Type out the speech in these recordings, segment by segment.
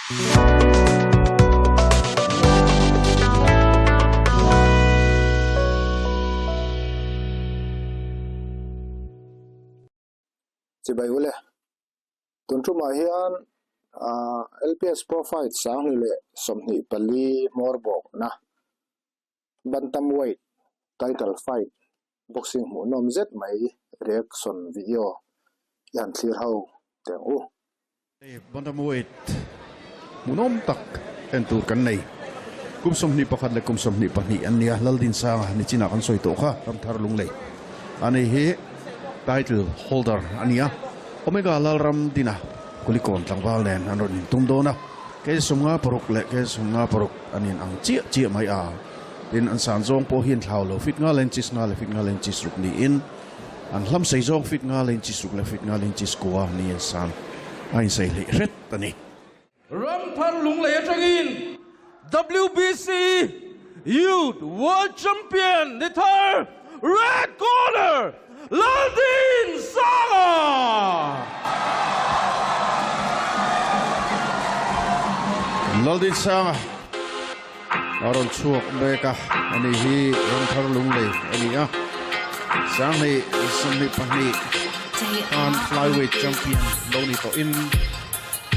Chibai ule, tun tumah hian LPS Profile 2024 hmawr bawkna Bantamweight title fight boxing hmuhnawm zet mai reaction video i han thlir ho teh ang u. Bantamweight hmuhnawm tak en tur kan nei. Kum 21 leh kum 22 an nia, Laldinsanga nichinah kan sawi tawh kha, Ramthar Lunglei a ni hi title holder a nia. Omega Lalramdina Kulikawn tlangval nen an rawn intum dawn a. Kei 56 leh kei 56 an in ang chiah chiah mai a, tin an san zawng pawh hi an thlau lo, fit nga leh inches nga leh fit nga leh inches ruk niin an hlam sei zawng fit nga leh inches ruk leh fit nga leh inches kua niin san a insei hleih hret a ni. Ramthar Lunglei atangin WBC Youth World Champion ni thar Red Corner Laldin Sanga! Laldin Sanga a rawn chhuak mek a, ani hi Ramthar Lunglei a ni a, 2022 khan flyweight champion lo ni tawhin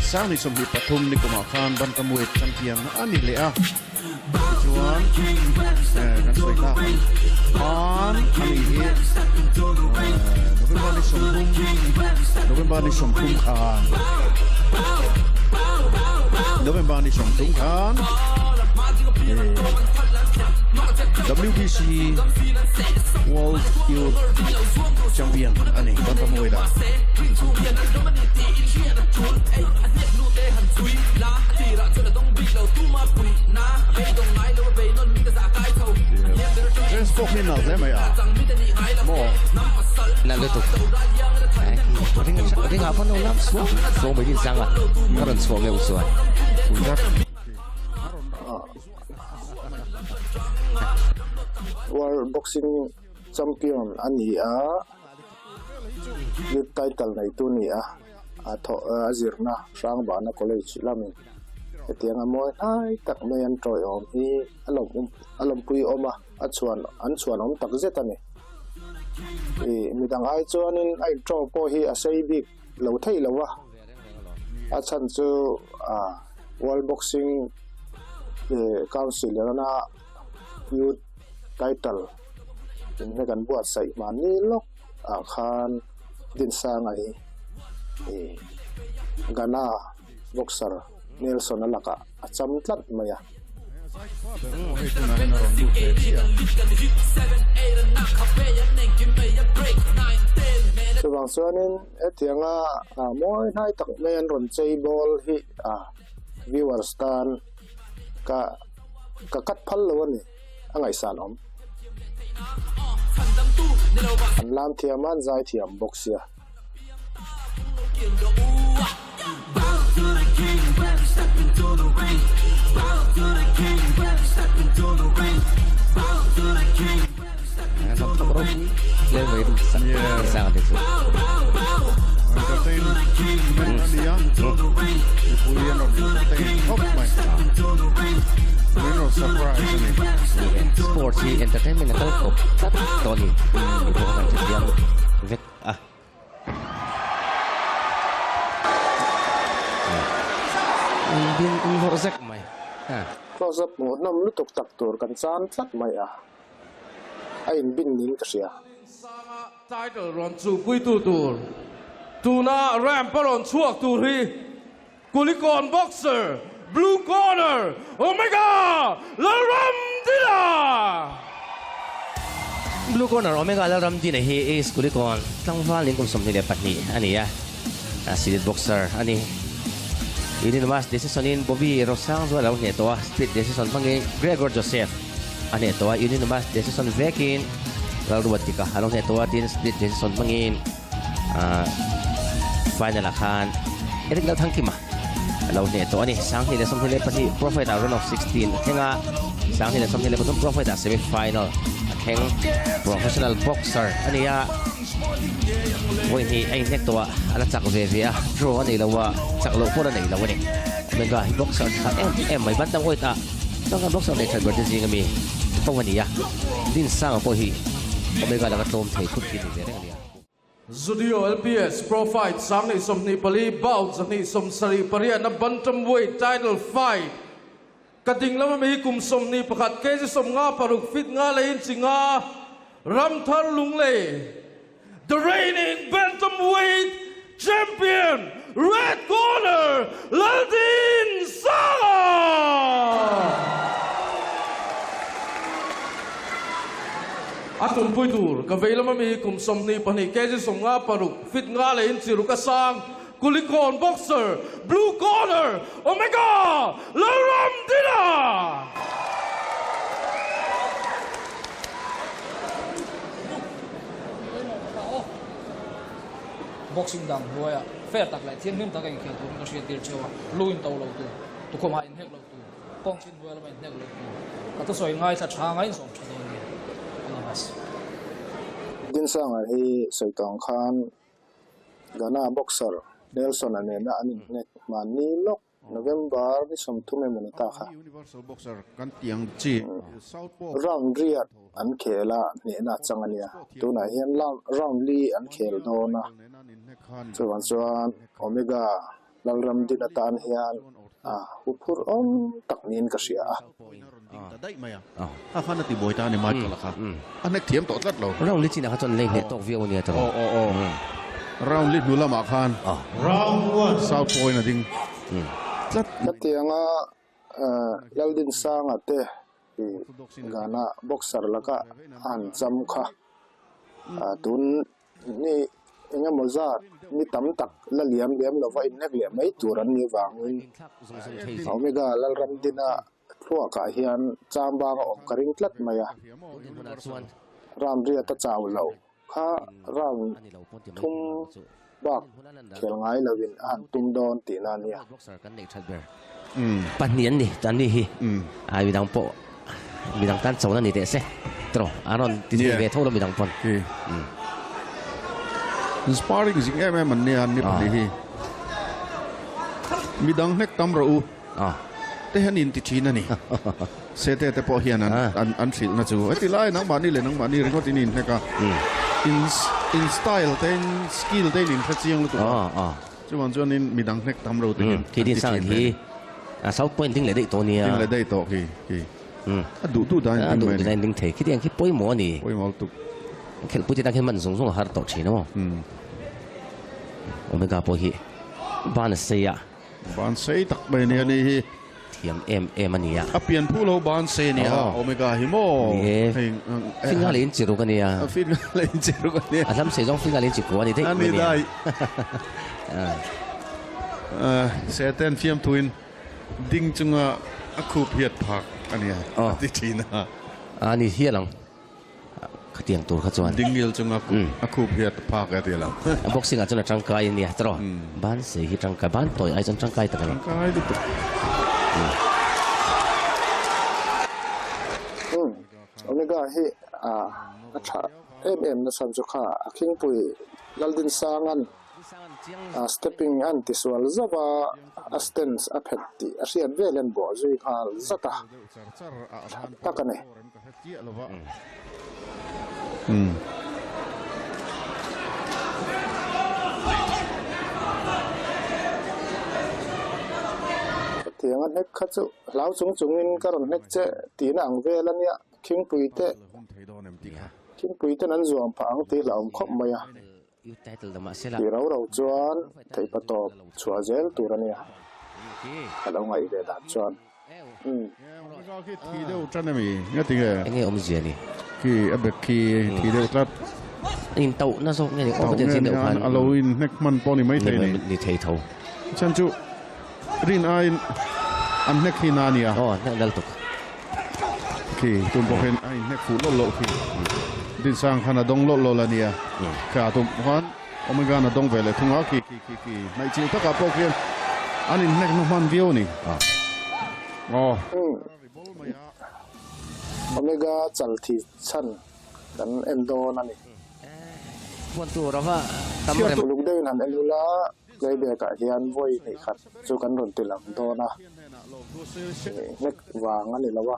2023 nikumah khan bantamweight champion a ni leh a. Tichuan kan sawi tak ang khan a ni hi November ni 30 November ni 30 khan November ni 30 khan WBC World Youth Champion a ni Bantamweight ah. Dress pawh hi nalh hle mai a maw. Nalh lutuk. Ring ring ah pawn lo lam suau suau mai din sang a ka rawn chhuah meuh chuan. World Boxing Champion a ni a, youth title neitu a ni a. a thawh a zirna Hrangbana College lamin hetianga mawi hnai tak mai an tawiawm hi a lawm a lawmpui awm a, a chhuan an chhuan awm tak zet a ni. Ih midang ai chuanin a intro pawh hi a sei bik lo theih lo a, a chhan chu ah World Boxing Council rana Youth Title in he kan buatsaih hmanni lawk ah khan Dinsanga hi ih Ghana boxer Nelson a lakah a cham tlat mai a. Chuvang chuanin hetianga mawi hnai tak mai an rawn chei bawl hi viewers tan ka ka cut phal lo a ni. a ngaihsan awm. An lam thiam a, an zai thiam bawk sia. Sports hi entertainment a kal khawp tlat tawh a ni tih pawh kan hrethiam vek a. Din vawrh zek mai. Close up hmuhnawm lutuk tak tur kan chan tlat mai a, a inbin niin ka hria. Title rawn chuhpuitu tur tuna ramp a rawn chhuak tur hi Kulikawn boxer blue corner Omega Lalramdina! Blue corner Omega Lalramdina hi Ace Kulikawn tlangval in kum 22 a ni a, seeded boxer a ni. Unanimous decision in Bobby Rosangzuala lo hneh tawh a, split decision hmangin Gregor Joseph a hneh tawh a, unanimous decision vekin Lalruatika a lo hneh tawh a, tin split decision hmangin Final ah khan Eric Lalthangkima a lo hneh tawh a ni. 2022 Pro Fight ah round of 16 a thleng a, 2023 Pro Fight ah semi final a thleng. Professional boxer a ni a, vawi hnih a inhnek tawh a, a la chak ve ve a, draw a nei lo a, chak loh pawh la nei lo a ni. Omega hi boxer tha em em mai ban tam weight ah chuan kan boxer nei that ber te zing ami tho a ni a, Dinsanga pawh hi Omega laka tlawm thei thut hi a ni ve reng a nia. Zudio LPS Pro Fight 2024 bout 27 na bantamweight title fight ka ding lam ami kum 21 kg 56 feet 5 leh inch 5 Ramthar Lunglei the reigning bantamweight champion red corner Laldinsanga! A tumpui tur ka vei lama mi kum 22 kg 56 feet 5 leh inch ruk a sang Kulikawn boxer blue corner Omega Lalramdina! Boxing dang hnuaiah fair tak leh thianghlim taka inkhel turin ka hriat tir cheu a, lu in to lo tur, tukhumah inhnek lo tur, kawng chin hnuai lama inhnek lo tur, ka thusawi ngaithla tha ngaiin sawm tha dawn nia. All the best. Dinsanga hi sawi tawng khan Ghana boxer Nelson-a nena an inhnek hmanni lawk November ni 30 emaw ni ta kha. Round riat an khel a, hnehna a chang a nia. Tunah hian round li an khel dawn a, chuvang chuan Omega Lalramdin atan hian a huphurh awm tak niin ka hria a. Round li chinah kha chuan lei hneh tawk viau a nia tawh. Round li hnu lamah khan South Point a ding tlat. Khatianga Laldinsanga te Ghana boxer laka a han cham kha tun Ni eng emaw zat ni tam tak la liam liam lova inhnek leh mai tur an nih vangin Omega Lalramdina thluakah hian chambang a awm ka ring tlat mai a. Round riat a chau lo kha round thum bak khel ngai lovin a han tum dawn tihna a nia. Pahnih an ni tan ni hi a midang pawh midang tan chona ni teh se tawh a rawn ti thei ve tho lo midang pawn. Sparring zing em em an nia an ni pahnih hi midang hnek tam rawh u te hian in ti thin a ni sete te pawh hian an an hrilh na chu heti lai nangmahni leh nangmahni ringawt in inhnek a in style te in skill te in inhre chiang lutuk a. Chuvang chuanin midang hnek tam lo te hian Khi din sang hi South Point ding leh daih tawh nia. Ding leh daih tawh khi khi. A duh duh dan in ding mai a ni. A duh duh dan in ding thei. Khitiang khi pawimawh a ni. Pawimawh lutuk. Khelhpui te tan khian man zung zung a har tawh thin a maw. Omega pawh hi ban a sei a. Ban sei tak mai a ni a ni hi. Thiam em em a ni a. A pian phu lo ban sei a ni a Omega hi maw. Ni e. Finga leh in chi ruk a ni a. Finga leh in chi ruk a ni a. A hlam sei zawng finga leh in chi kua a ni daih mai a ni a. A ni dai. Seten fiamthuin ding chunga a khup hiat phak a ni a a ti thin a. A ni hial ang. Khatiang tur kha chuan. Dingil chunga a khup hiat phak e ti lo. A boxing ah chuan a tangkai a nia tawh. Ban sei hi tangkai, ban tawi ai chuan tangkai tak a ni. Tangkai lutuk. Umm Omega hi a tha em em na chhan chu kha a khingpui Laldinsangan A stepping an ti sual zauh a, a stance a phet tih a hriat vel hian bawh zui nghal zat a, tha tak a ni. Hetiang a hnek kha chu hlau chung chungin ka rawn hnek che tihna ang vel a nia, khingpui te khingpui ten an zuam phah ang tih hlauhawm khawp mai a. Tih rau rau chuan theihpa tawp chhuah zel tur a nia, ka lo ngaih ve dan chuan. Umm. Enge awmzia ni? Intauhna zawk nge ni? Aw ka chin deuh khan. Ni thei tho. Aw hnek dal tuk. Khi tum pawh hian a inhnek fuh lawlh lawlh khi. Dinsang khan a dawng lawlh lawlh a nia. Kha tum khan Omega-an a dawng ve leh thung a, khi khi khi khi hnaih chilh takah pawh khian an inhnek na hman viau a ni. Aw. Omega chal thi chhan kan en dawn a ni. Puan tur ava tam rem. Uluk deuhin han en ula. Playback ah hian vawi hnih khat chu kan rawn ti lang dawn a, hnek vang a ni lo a,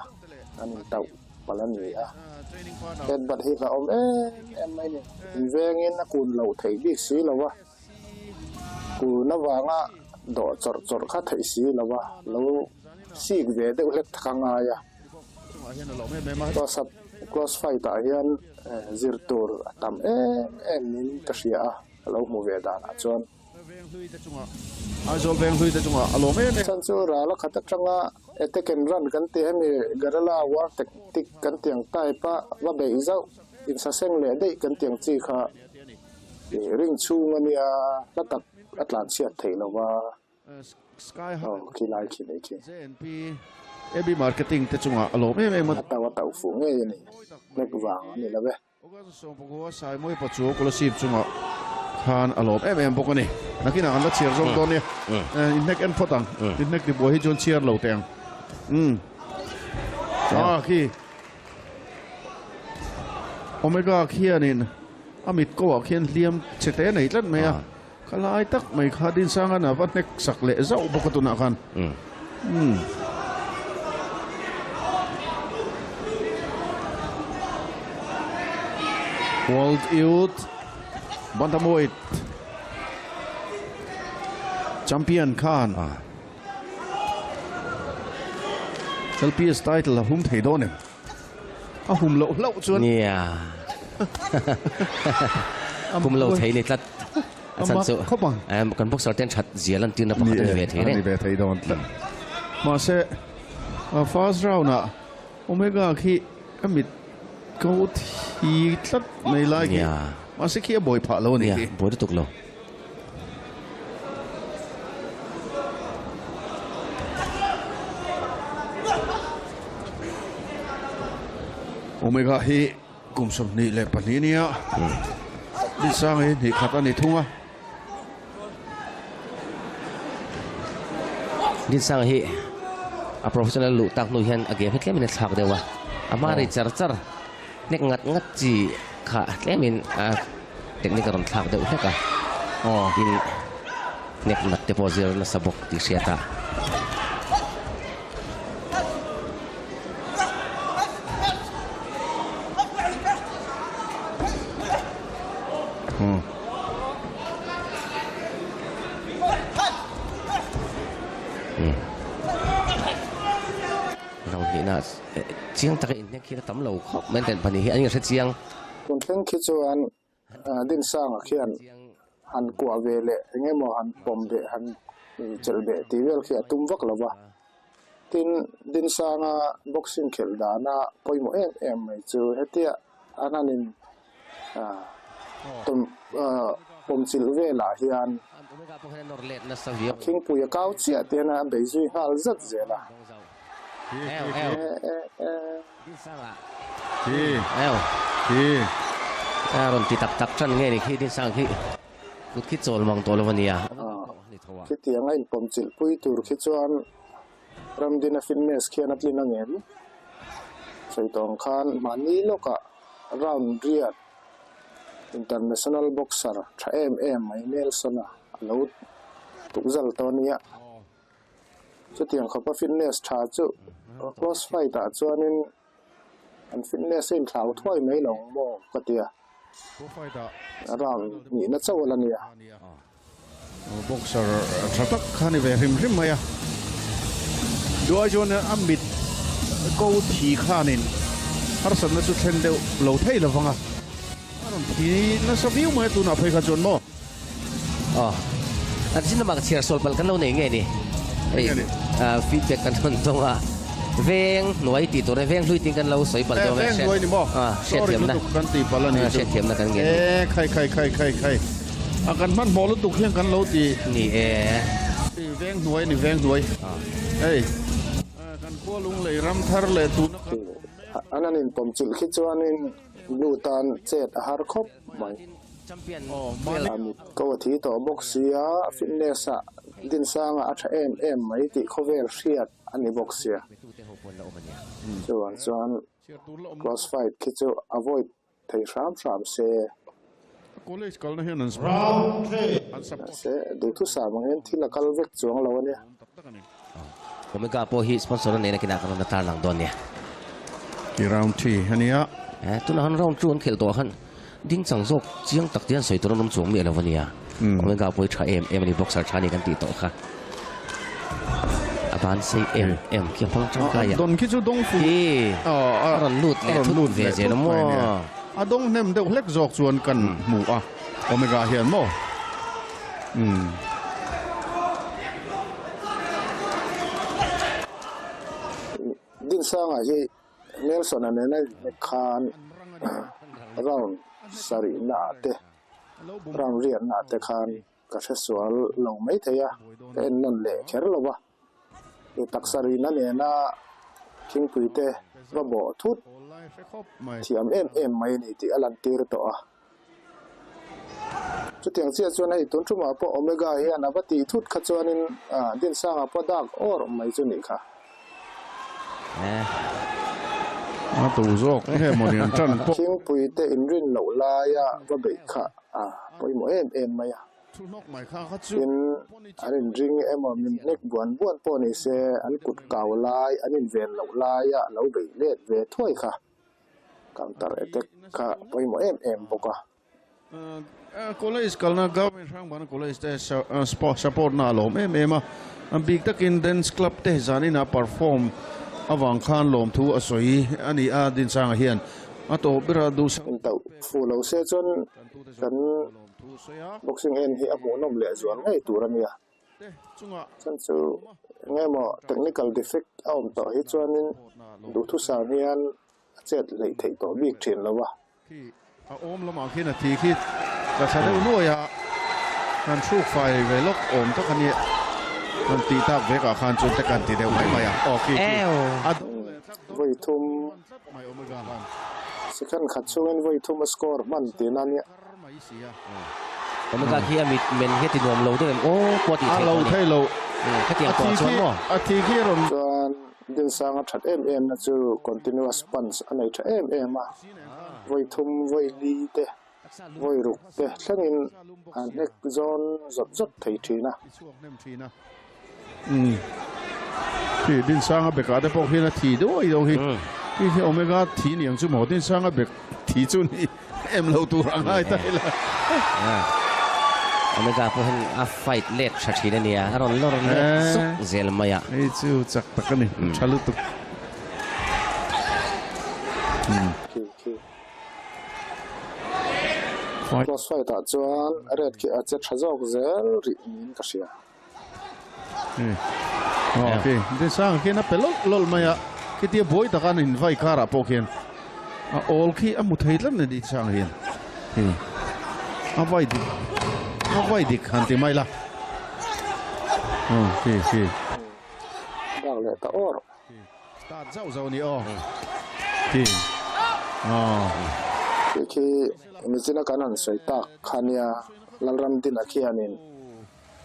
an intauh palh a ni a. Headbutt hi hlauhawm em em mai ni, invengin a kun loh theih bik si lo a, kun avanga dawh chawrh chawrh kha theih si lo a, lo sik ve deuh hlek tak a ngai a. Close up, close fight ah hian zir tur a tam em em in ka hria a. Ka lo hmu ve danah chuan. Aizawl Venghlui te chungah a lawm em em. Chhan chu ral a khat atanga attack and run kan tih hemi guerrilla war tactic kan tih ang type a va beih zauh insaseng leh daih kan tih ang chi kha ring chhung a nia hla tak a tlanchhiat theih lova. Sky High Aw khi lai khi leh khi. JNP AB Marketing te chungah a lawm em em a. A tau a tauh fuh ngei a ni. Hnek vang a ni lo e. August 16 Saimawi Pachuau Kolasib chungah khan a lawm em em bawk a ni. Nakinah kan la chhiar zawk dawn nia. Inhnek en phawt ang. Inhnek ti buai hi chuan chhiar lo teh ang. Ah khi Omega khianin a mit ko ah khian hliam chhe te nei tlat mai a. Kha lai tak mai kha Dinsanga a va hnek sak leh zauh bawk a tunah khan. World Youth Bantamweight Champion khan LPS title a hum thei dawn em? A hum loh hlauh chuan. Nia. Hum lo thei ni tlat. A chhan chu kan boxer ten that zia lan tirna pakhat a ni ve thei reng. A ni ve thei dawn tlat. Mahse first round ah Omega khi a mit ko thi tlat mai lai khi. Mahse khi a buai phah lo a ni khi. Nia, buai lutuk lo. Omega hi kum 22 nia Dinsang hi hnih khat a ni thung a. Dinsang hi a professional luh tak hnu hian a game hi tlemin a thlak deuh a, a hma ri char char hnek ngat ngat chi kha tlemin a Technique a rawn thlak deuh hlek a, tin hnek nat te pawh zir nasa bawk tih hriat a. Round hnihna chiang taka inhnek hi a tam lo khawp mai a, ten pahnih hi an inhre chiang. Tun thleng khi chuan Dinsanga khian han kuah ve leh eng emaw han pawm beh han chelh beh tih vel khi a tum vak lo va. Tin, Dinsanga boxing khelh dana pawimawh em em mai chu hetia an han in pawm chilh velah hian a khingpui a kau chiah te hian a bei zui nghal zat zel a. A rawn ti tak tak tan nge ni khi Dinsang khi kut khi chawl mang tawh lo a nia. Khitiang a inpawm chilh pui tur khi chuan Ramdina fitness khian a tlin ang em? Sawi tawh ang khan mahni lawkah round riat international boxer tha em em mai Nelson-a a lo tukzal tawh a nia. Chutiang khawpa fitness tha chu close fight ah chuanin an fitness a inthlau thuai mai lo ang maw ka ti a, round hnihna chauh a la nia. Boxer tha tak kha ni ve hrim hrim mai a, duai chuan a mit ko thi khanin harsatna chu thlen deuh lo thei lo vang a, a rawn thi nasa viau mai a tunah phei kha chuan maw. Aw. A chin lamah ka chhiar sawl palh kan lo nei nge ni. Hei feedback kan rawn dawng a. Veng hnuai tih tur e veng hlui tin kan lo sawi palh deuh a. Veng hnuai ni maw? Sorry lutuk kan tih palh a ni chu. Hriatthiamna kan ngen ni. E khai khai khai khai khai. A kan hmanhmawh lutuk hian kan lo ti. Ni e. Veng hnuai ni veng hnuai. Hei kan khua lunglei ram thar leh tuna kan awm mek. An an inpawmchilh khi chuanin nu tan chet a har khawp mai. A mit ko a thi tawh bawk sia, fitness ah Dinsanga a tha em em mai tih khawvel hriat a ni bawk sia. Chuvang chuan close fight khi chu avoid thei hram hram se. College kalna hian an an support. Mahse, duhthusam angin thil a kal vek chuang lo a nia. Omega pawh hi sponsor a neihna kinah kan rawn la tarlang dawn nia. Ti round thi a nia. Eh, tunah han round chu an khelh tawh khan ding chang zawk chiang tak te hian sawi tur an awm chuang miah lo a nia. Omega pawh hi tha em em a ni, boxer tha a ni kan tih tawh kha. A ban sei em em khi a hmang tangkai a. Don khi chu dawng fu. Khi a rawn lut leh thut ve zel a maw. A dawng hnem deuh hlek zawk chuan kan hmu a, Omega hian maw. Umm. Dinsanga hi Nelson-a nena inhnek khan round sarihna ah te, round riatna ah te khan ka hre sual lo maithei a, ka en nawn leh kher lo va. I taksa rina nena thingpui te va bawh thut thiam em em mai a ni tih a lantir tawh a. Chutiang chiah chuan hei tun tumah pawh Omega hian a va tih thut kha chuanin Dinsanga pawh dak awr mai chu nih kha. A tu zawk nge maw ni an tan pawh. Thingpui te inrin loh laia va beih kha a pawimawh em em mai a. Tin, an inring emaw min hnek buan buan pawh ni se an kut kau lai an inven loh laia lo beih let ve thuai kha. Counter attack kha pawimawh em em bawk a. College kalna Government Hrangbana College te support na a lawm em em a, a bik takin dance club te zanin a perform avang khan lawmthu a sawi a ni a, Dinsanga hian a tawp bera duhsak Intauh fu lo se chuan kan boxing en hi a hmuhnawm leh zual ngei tur a nia. Chuan chu eng emaw technical defect a awm tawh hi chuanin duhthusam hian a chet hleih theih tawh bik thin lo a. Khi a awm lamah khian a thi khi ka tha deuh nuai a, kan hruk fai ve lawk awm tak a nia, kan tih tak vek ah khan chuan te kan ti deuh mai mai a, aw khi khi a dawng leh tlat dawn Vawi thum tlat mai Omega khan. Second khat chungin vawi thum a score hman tihna a nia. Omega khi a mit men hi a ti nuam lo deuh em aw pawh a tih theih tawh a ni. A lo thei lo. Khatiang tawh chuan maw? A thi khi a rawn. Chuan Dinsanga that em em na chu continuous punch a nei tha em em a, vawi thum vawi li te vawi ruk te thlengin a hnek zawn zawt zawt thei thin a. Umm khi Dinsanga bekah te pawh khian a thi duai deuh hi khi khi Omega thi niang chu maw Dinsanga bek thi chu ni em lo tur a ngai ta ila. Omega pawh hian a fight let tha thin a nia a rawn lawr let zuk zel mai a. Hei chu chak tak a ni tha lutuk. Khi khi Close fight ah chuan red khi a che tha zawk zel rih niin ka hria. Dinsanga khian a pe lawlh lawlh mai a, khitia buai taka an invai karah pawh khian a awl khi a hmu thei tlat a ni Dinsanga hian. Hei a vai dik a vai dik han ti mai la. Aw khi khi. Bak leh ta awr. Start zauh zauh a ni aw. Khi aw. Khi khi nichina kan han sawi tak kha nia Lalramdina khianin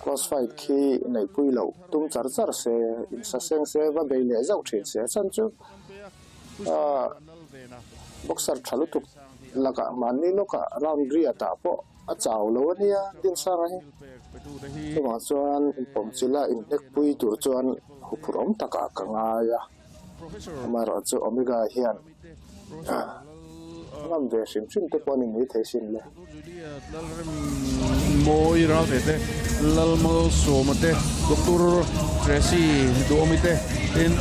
Close fight khi neihpui loh tum char char se, insa seng se va bei leh zauh thin se chan chu boxer tha lutuk lakah mahni lawkah round riat ah pawh a chau lo a nia Dinsanga hi. Chuvang chuan inpawmchilh a inhnekpui tur chuan huphurh awm takah ka ngai a, amaherawhchu Omega hian Ngam ve hrim hrim te pawh a ni mai thei sin le. Juliet Lalremmawi Ralte te, Lalmalsawma te, Doctor Tracy Duhawmi te, tin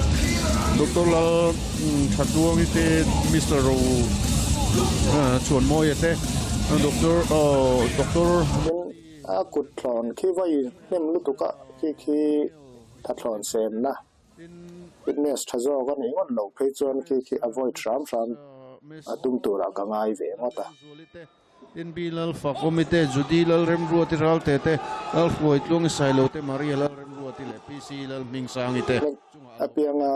Doctor Lal Thatluangi te, Mister Ro Chhuanmawia te, Doctor Doctor. Tin, a kut thlawn khi vai hnem lutuk a, khi khi thathlawn semna. Fitness tha zawk a nih ngawt loh phei chuan khi khi avoid hram hram a tum turah ka ngai ve ngawt a. Tin B Lalfa Committe, Judy Lalremruati Ralte te, Lalhruai Tluangi Sailo te, Maria Lalremruati leh PC Lalhmingsangi te. Hnek apianga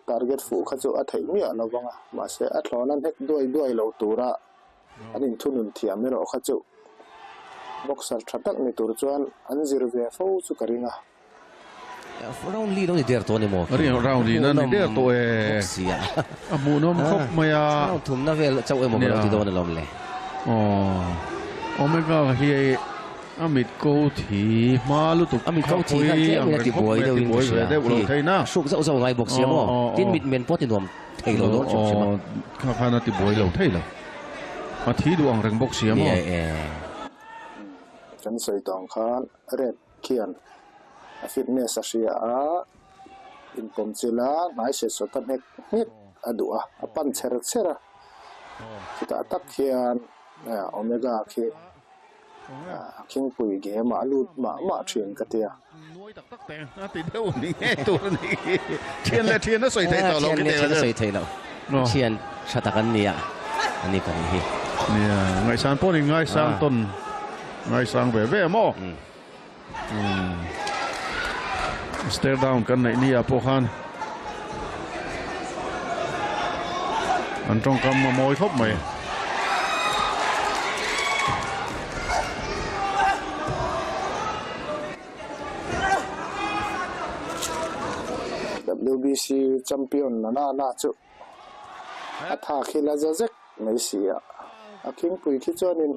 target fuh kha chu a theih miah lo vang a, mahse a thlawna hnek duai duai lo tura an inthunun thiam erawh kha chu boxer tha tak ni tur chuan an zir ve fo chu ka ring a. Round li lo ni der tawh a ni maw? Round li na ni der tawh e. A hmuhnawm khawp mai a. Round thumna vel chauh emaw ka lo ti dawn alawm le. Aw. Omega hi a mit ko thi hma lutuk A mit ko thi khan tlem in a ti buai deuh in ka hria. Khi hruk zauh zauh ngai bawk sia maw? Tin mit men pawh ti nuam thei lo dawn hrim hrim a. Kha khan a ti buai lo thei lo. A thi duh ang reng bawk sia maw? Kan sawi tawng khan Red khian a fitness a hria a, inpawm chilh a, hnai set sawt a hnek hnek a duh a, a pan chher chher a. Chutah tak hian Omega khi a khingpui game ah a lut mah mah thin ka tia. Nuai tak tak teh a ti deuh ni ngei tur a nih hi. Thian leh thian a sawi theih tawh lo Thian leh thian a sawi theih lo. Thian tha tak an nia a ni ka nih hi. Nia, ngaihsan pawh ni ngaisang tawn ngaisang ve ve maw? Stare down kan neih ni ah pawh khan an tawngkam a mawi khawp mai. WBC champion na na na chu a tha khi la za zek mai si a, a khingpui khi chuanin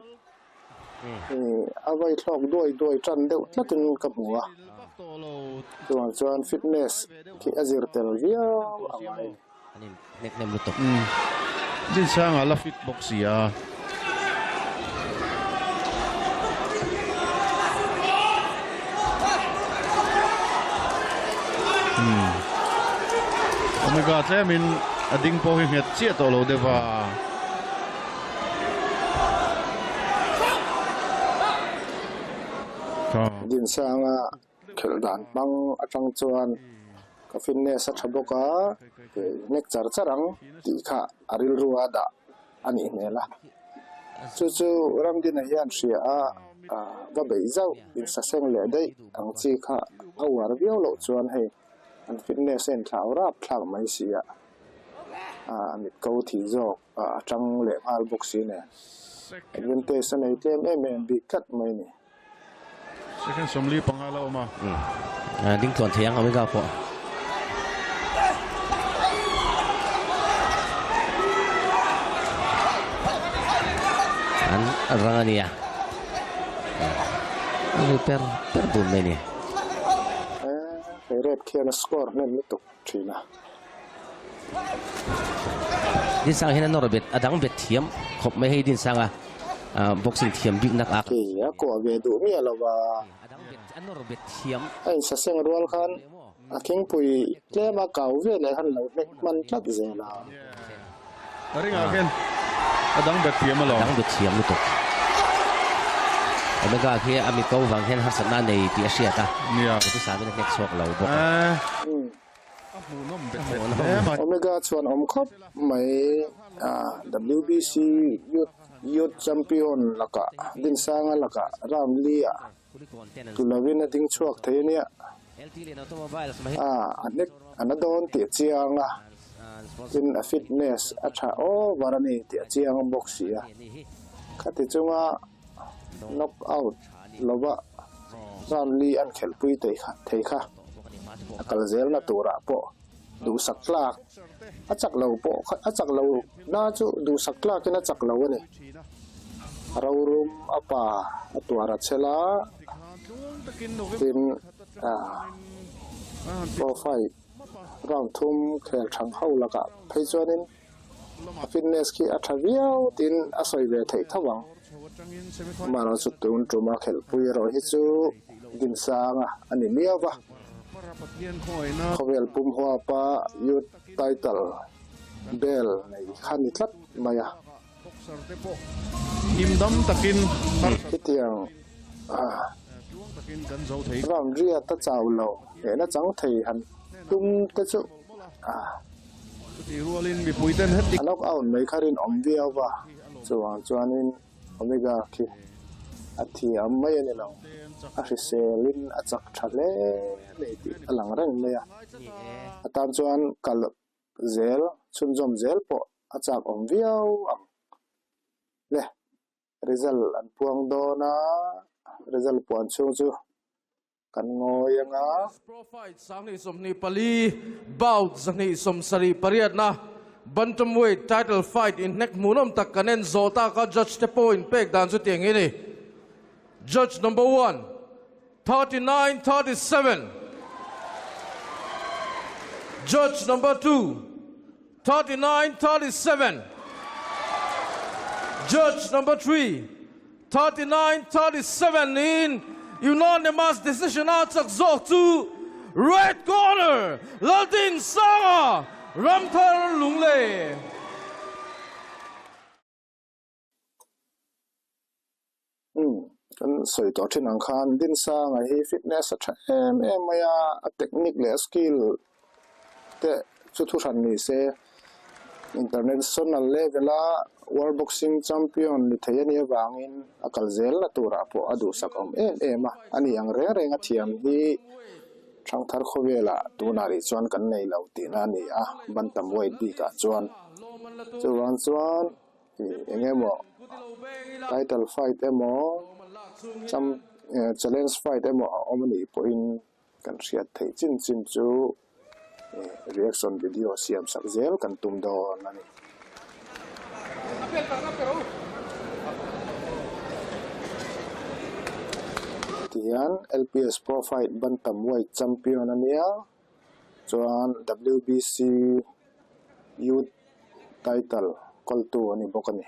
A vai thlawk duai duai tan deuh tlatin ka hmu a, chuvang chuan fitness khi a zir tel viau a ngai a ni. Dinsanga la fit bawk si a. Omega tlemin a ding pawh hi nghet chiah tawh lo deuh a. Dinsanga khelh dan hmang atang chuan ka fitness a tha bawk a, hnek char char ang tih kha a rilru a dah a nih hmel a. Chu chu Ramdina hian hria a, va beih zauh insaseng leh daih ang chi kha a uar viau loh chuan hei an fitness a inthlau rap thlak mai si a, a mit ko thi zawk. a tang leh nghal bawk si nen advantage a nei tlem em em bik tlat mai a ni. Second 45 la awm a. Ding tluan thei ang Omega pawh. An rang a nia. A ri per per dun mai a ni. Hei red khian a score hnem lutuk thin a. Dinsanga hian a nawr bet a dang bet thiam khawp mai hei Dinsanga boxing thiam bik nak a. Kei a kuah ve duh miah lo va. A dang bet a nawr bet thiam. A insaseng rual khan a khingpui tlem a kau ve leh khan lo hnek hman tlat zel a. A ringah khian a dang bet thiam alawm. A dang bet thiam lutuk. Omega khi a mi ko vang hian harsatna a nei tih a hriat a. Nia. Duhthusam in a hnek chhuak lo bawk a. Omega chuan awm khawp mai a, WBC Youth Youth Champion lakah Dinsanga lakah round li ah tlu lovin a ding chhuak thei a nia. A a hnek a na dawn tih a chiang a, tin a fitness a tha over a ni tih a chiang bawk si a. Khati chunga knock out lova round li an khelhpui thei kha. A kal zelna turah pawh duhsak tlak a chak lo pawh a chak lo na chu duhsak tlakin a chak lo a ni. Rorum a pa a tuar a chhel a, tin profile round thum khel thang ho lakah phei chuanin A fitness khi a tha viau tiin a sawi ve theih tho ang. Amaherawhchu tun tuma khelhpui erawh hi chu Dinsanga a ni miau va. Khawvel pum huapa Youth Title bel nei kha ni tlat mai a. Khitiang round riat a chau lo hnehna chang thei han tum te chu. A knock out mai kha rinawm viau va, chuvang chuanin Omega khi a thiam mai a ni lo, a hriselin a chak tha hle mai tih a lang reng mai a, a tan chuan kal zel chhunzawm zel pawh a chak awm viau ang le. Result an puang dawn a, result puan chhung chu Kan ngawi anga. Pro Fight 2024, Bout 278 na Bantamweight title fight inhnek hmuhnawm tak kan en zawh tak a, judge te pawh inpek dan chu tiang hi a ni. Judge number one, 39 37. Judge number two, 39 37. Judge number three, 39 37 in unanimous decision a chak zawk chu Red Corner Laldinsanga Ramthar Lunglei. Umm, kan sawi tawh thin ang khan Dinsanga hi fitness a tha em em mai a, a technique leh a skill te chu thu hran ni se international level a world boxing champion ni thei a nih avangin a kal zel na turah pawh a duhsak awm em em a, a ni ang reng reng a thiam hi Thangthar khawvelah tunah rih chuan kan nei lo tihna a ni a, bantam weight bikah chuan chuvang chuan eng emaw title fight emaw cham challenge fight emaw a awm a nih pawhin kan hriat theih chin chin chu reaction video siam sak zel kan tum dawn a ni. Tihian LPS Pro Fight Bantamweight Champion a nia chuan WBC Youth Title kawltu a ni bawk a ni.